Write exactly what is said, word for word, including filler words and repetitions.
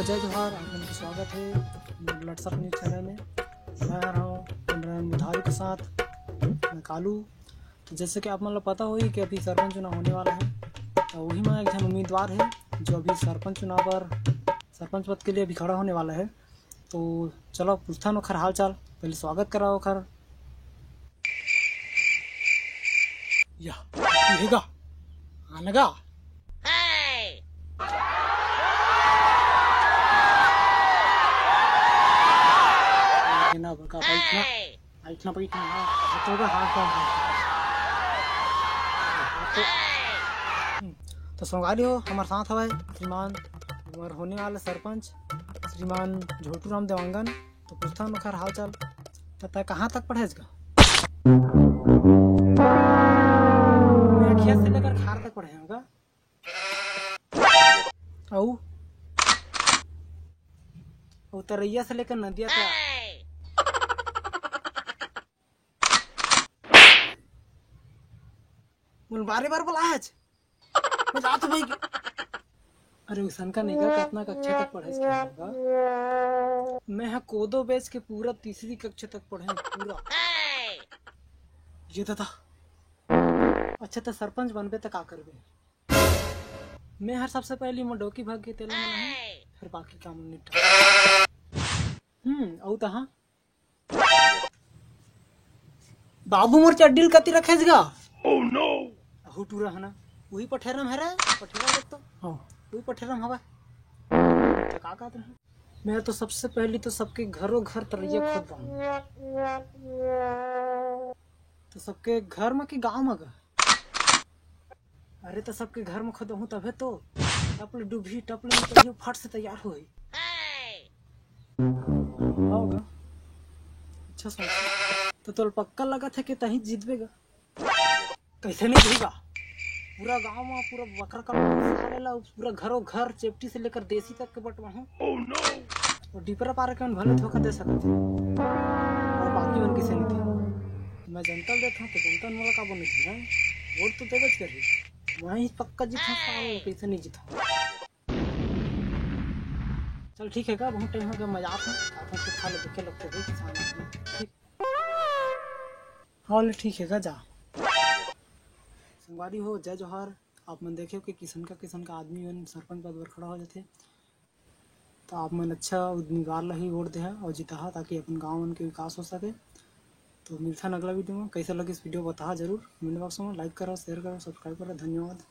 जय जोहार, आप मन के स्वागत हे मोर लटसर न्यूज चैनल में। मैं हर हूँ मनोरंजन बुधारी के साथ, मैं कालू। तो जैसे कि आप मन ला पता होही कि अभी सरपंच चुनाव होने वाला है, तो वही में एक झन उम्मीदवार है जो अभी सरपंच चुनाव पर, सरपंच पद के लिए अभी खड़ा होने वाला है। तो चलो पूछथन ओखर हाल चाल, पहले स्वागत करा ओखर। या, ये गा, आनगा। ये ना बड़का बैठना, बैठना, बैठना, हाँ, बैठोगा, हाँ, हाँ, हाँ। तो, हम्म, तो संगवारी हो, हमारे साथ हवे श्रीमान, हमारे होने वाले सरपंच श्रीमान झोटू राम देवांगन। तो पूछथन ओखर हाल चाल। तो तैं कहाँ तक पढ़े हस गा? मैं खेत से लेकर खार तक पढ़े हूँ गा। अऊ, अऊ तरैया से लेकर नदिया तक। मोला बारे बार बोला आज। मैं जात हूँ भाई। अरे, उसनका नहीं गा, कतना कक्षा तक पढ़े हस गा? मैं हा कोदो बेच के पूरा तीसरी कक्षा तक पढ़े हूँ, पूरा। ये दादा। अच्छा, त सरपंच बनबे त का करबे? मैं हर सबसे पहली मोर डौकी भाग के तेला में नहीं, फिर बाकी काम निपटा। हम्म, अऊ तहाँ? बाबू मोर चड्डी ल कति रखे हस गा? Oh no! अहू टूरा है ना, वही पठेरम है रे, पठेरम देख तो। हाँ। वही पठेरम हवा। तो का कहत रहे? मैं तो सबसे पहली तो सबके घरों घर तरैया खोदवाऊँ। तो सबके घर में कि गाँव में गा? अरे तो सबके घर में खोदहूँ तभे तो टपल डूबही, टपल में कहियो फट से तैयार होही। हाँ गा। अच्छा सोच। तो तोल पक्का लगत है कि तहीं जीतबे गा? कैसे नहीं जीतबा? पूरा गांव में पूरा बकरा का मांस खा लेला, पूरा घरों घर चेपटी से लेकर देसी तक के बंटवाहूँ। Oh no! और डिपरा पारे के मन भले धोखा दे सकत है, और बाकी मन किसे नहीं दे। मैं जनता ल देता हूँ तो जनता मोला काबर नहीं दे? वोट तो देवे करही। मैं ही पक्का जीता, साले कैसे नहीं जीता। चल ठीक है का, बहुत टाइम हो गया, मजाक है, आप तो खा ले, देखे लगते हो किसान आदमी। ठीक। हाँ, ले ठीक है का, जा। संगवारी हो, जय जोहार। आप मन देखे हो कि किसन का, किसन का आदमी मन सरपंच पद पर खड़ा हो जाते, तो आप मन अच्छा उम्मीदवार ला ही वोट देहा और जिताहा, ताकि अपन गांव मन के विकास हो सके। तो मिलथन अगला वीडियो में। कैसे लगिस वीडियो बताहा जरूर comment box में, like करो, share करो, subscribe करो। धन्यवाद।